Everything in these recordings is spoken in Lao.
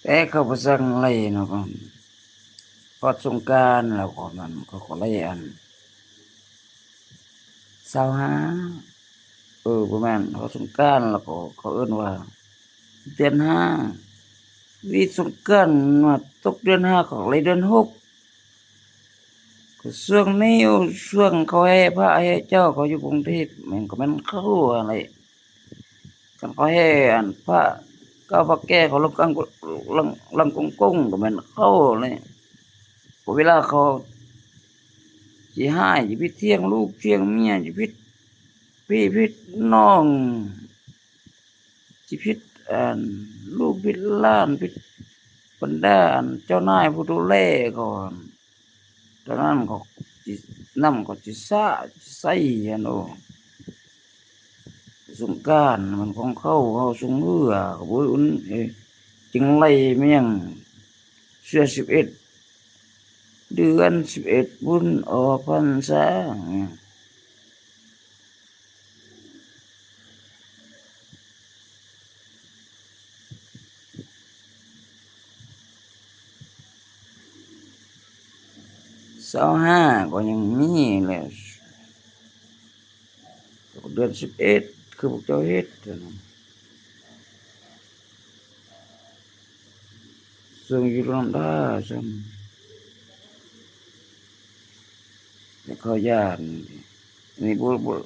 ແຕ່ເຂົາບໍ່ສັ່ງໄລ່ເນາະ ກໍຮອດສົງການແລ້ວກໍນັ້ນ ເຂົາກໍໄລ່ອັນ ຊາວຫ້າ ເອີ ບໍ່ແມ່ນ ຮອດສົງການແລ້ວກໍເຂົາເອີ້ນວ່າເດືອນຫ້າ ວິດສົງການມາຕົກເດືອນຫ້າ ເຂົາໄລ່ເດືອນຫົກ ກໍຊ່ວງນີ້ ຊ່ວງເຂົາແຫ່ພະແຫ່ເຈົ້າ ເຂົາຢູ່ກຸງເທບ ແມ່ນ ກໍແມ່ນເຂົາຫັ້ນແຫຼະ ຄັນເຂົາແຫ່ອັນພະເກົ່າພະແກ່ ເຂົາລົງກາງ ຫຼັງ ຫຼັງກົງໆ ກໍແມ່ນເຂົາແຫຼະ ເວລາເຂົາຊິຮ້າຍ ຊິຜິດທ່ຽງລູກທ່ຽງເມຍ ຊິຜິດພີ່ຜິດນ້ອງ ຊິຜິດອັນລູກຜິດຫຼານ ຜິດບັນດາອັນເຈົ້ານາຍຜູ້ດູແລເຂົາ ຕອນນັ້ນກໍຊິ ນ້ຳກໍຊິສາດຊິໃສ່ຫັ້ນ ໂອ້ ສົງການມັນຂອງເຂົາ ເຮົາສົງເຮືອກໍບໍ່ອຸ່ນ ເອີ ຈຶ່ງໄລ່ມາຍັງເສືອສິບເອັດ ເດືອນສິບເອັດບຸນອອກພັນສາ. ຊາວຫ້າກໍຍັງມີແຫຼະ ເດືອນສິບເອັດ ຄືພວກເຈົ້າເຮັດຫັ້ນນະ ເຊິ່ງຢູ່ລຳດາຊ້ຳ ແຕ່ເຂົາຢ້ານ ອັນນີ້ບໍ່ ບໍ່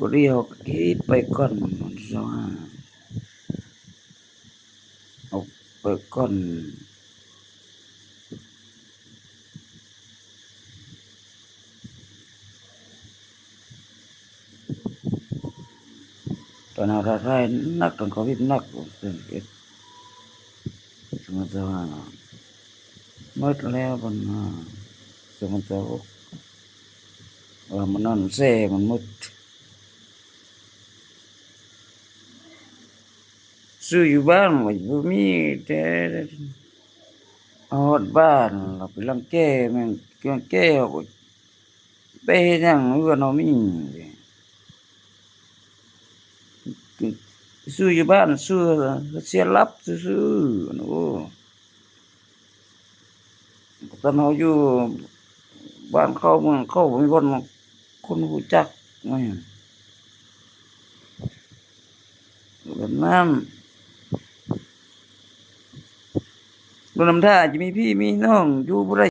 ກໍດຽວເຮັດໄປກ່ອນ ເອົາໄປກ່ອນ. ຕອນເຮົາທ້າທາຍໜັກ ຕອນເຂົາວິດໜັກ ເປັນເອັດ ສອງພັນຊາວຫ້າ ໝົດແລ້ວບັນຫາ ສອງພັນຊາວຫົກ ວ່າມັນນັ້ນແຊມັນໝົດ. ຊື້ຢູ່ບ້ານກໍບໍ່ມີແຕ່ ຮອດບ້ານລະໄປລັງແກ ແມ່ນລັງແກເຮົາກໍໄປເຮັດຫຍັງເຮືອນເຮົາມີ ຊື້ຢູ່ບ້ານ ຊື້ເສຍຫຼັບຊື່ໆ ໂອ້ ຄັນເຮົາຢູ່ບ້ານເຂົາເມືອງເຂົາ ບໍ່ມີຄົນ ຄົນຮູ້ຈັກ ແມ່ນ ແບບນັ້ນ ບໍ່ນຳທ່າຈະມີພີ່ມີນ້ອງ ຢູ່ບໍ່ໄດ້